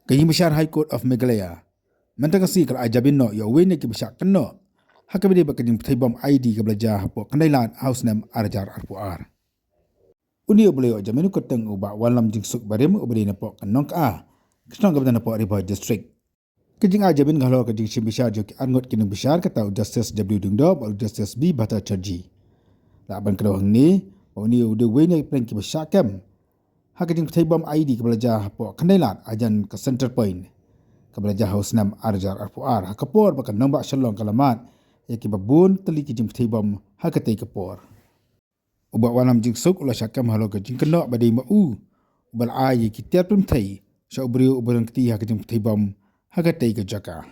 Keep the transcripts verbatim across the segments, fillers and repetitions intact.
Ka Ïingbishar High Court of Meghalaya mynta ka sngi ka la ai jamin noh ïa uwei na kiba shah kynnoh ha kaba ïadei bad ka jingpynthei bom I E D kaba la jia hapoh Khyndailad ha u snem ar hajar arphew ar. Une uba la ïoh jamin u kyrteng u Bah Wanlam Jingsuk Barim uba dei napoh ka Nongkha, ka shnong kaba don hapoh Ri Bhoi District. Ka jingai jamin ka halor ka jingshim bishar jong ki arngut ki nongbishar, kata u Justice W Lyngdoh bad u Justice B Bhattacharjee. Lah ban kdew hangne ba une u dei uwei na pdeng kiba shah kem ha ka jingpynthei bom I E D kaba la jia hapoh Khyndailad hajan ka Centre Point kaba la jia ha u snem ar hajar arphew ar, ha ka por ba ka nongbah Shillong ka la mad ïa kiba bun tylli ki jingpynthei bom ha katei ka por. U Bah Wanlam Jingsuk u la shah kem halor ka jingkynnoh ba dei ma u uba la ai ïa ki tiar pynthei sha u briew uba don kti ha ka jingpynthei bom ha katei ka jaka.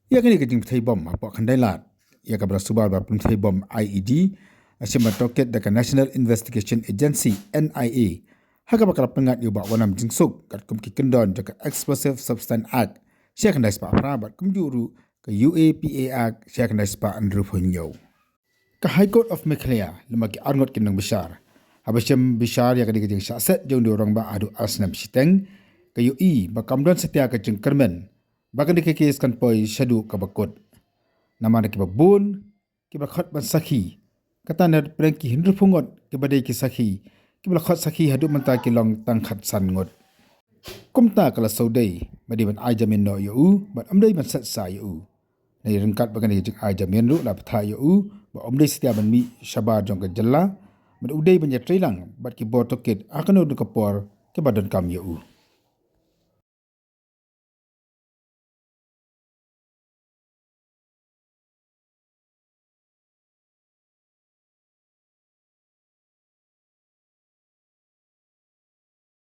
Ïa kane ka jingpynthei bom hapoh Khyndailad, ïa kaba la suba ba pynthei bom I E D, la shim ban tohkit da ka National Investigation Agency, N I A, ha kaba ka la pynngat ïa u Bah Wanlam Jingsuk katkum ki kyndon jong ka Explosive Substance Act shi hajar khyndai spah phra bad kumjuh ruh ka U A P A Act shi hajar khyndai spah hynriewphew hynñiew. Ka High Court of Meghalaya lem bad ki arngut ki nongbishar, haba shim bishar ïa kane ka jingshah set jong une u rangbah haduh ar snem shiteng, ka ïohi ba kam don satia ka jingkyrmen ba kane ka kes kan poi shaduh kaba kut. Namar kiba bun kiba la khot ban sakhi, kata na pdeng ki hynriewphew ngut kiba dei ki sakhi, kiba la khot sakhi haduh mynta ki long tang khatsan ngut. Kumta ka la sngewdei ba dei ban ai jamin noh ïa u bad ym dei ban set sah ïa u. Nai ryngkat bad kane ka jingai jamin ruh la bthah ïa u ba ym dei satia ban mih shabar jong ka jylla, bad u dei ban ïatreilang bad ki bor tohkit ha kano kano ka por kiba donkam ïa u.